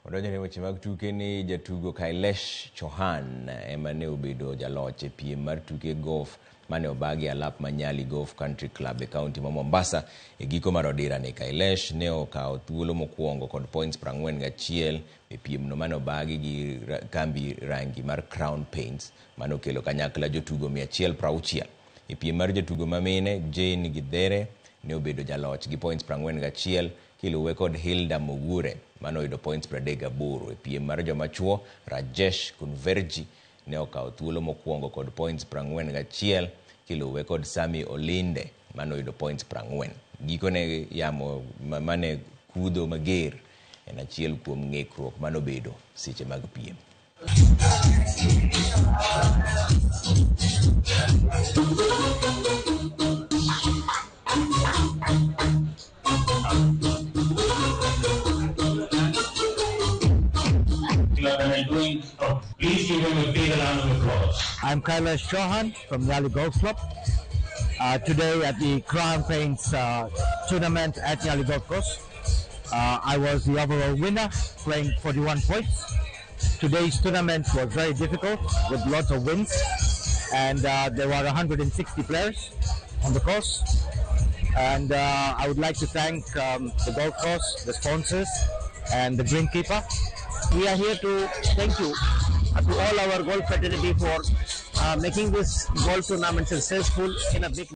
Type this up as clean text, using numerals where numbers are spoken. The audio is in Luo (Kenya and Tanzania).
Odonjo ne weche mag tuke ni jatugo Kailesh Chauhan ema ne obedo jaloch e piem mar tuke golf mane obagi alap ma Nyali Golf Country Club e kaunti ma Mombasa. E giko mar odira ni Kailesh ne okawo thuolo mokwongo kod points 41 e piemno mane obagi gi kambi rangi mar Crown Paints mane okelo kanyakla jotugo 160. E piem mar jotugo mamine, Jane Githere ne obedo jaloch gi points 41 kiluwe kod Hilda Mogure mane oyudo points 38. E piem mar joma chuo, Rajesh Kunverji ne okawo thuolo mokwongo kod points 41 kiluwe kod Sami Olinde mane oyudo points 40. Gikone yamo mane kudho mager en achiel kuom ng'ikruok manobedo seche mag piem. Please give him a big round of applause. I'm Kailash Chauhan from Nyali Golf Club. Today at the Crown Paints tournament at Nyali Golf Course, I was the overall winner, playing 41 points. Today's tournament was very difficult with lots of wins, and there were 160 players on the course. And I would like to thank the golf course, the sponsors, and the greenkeeper. We are here to thank you to all our golf fraternity for making this golf tournament successful in a big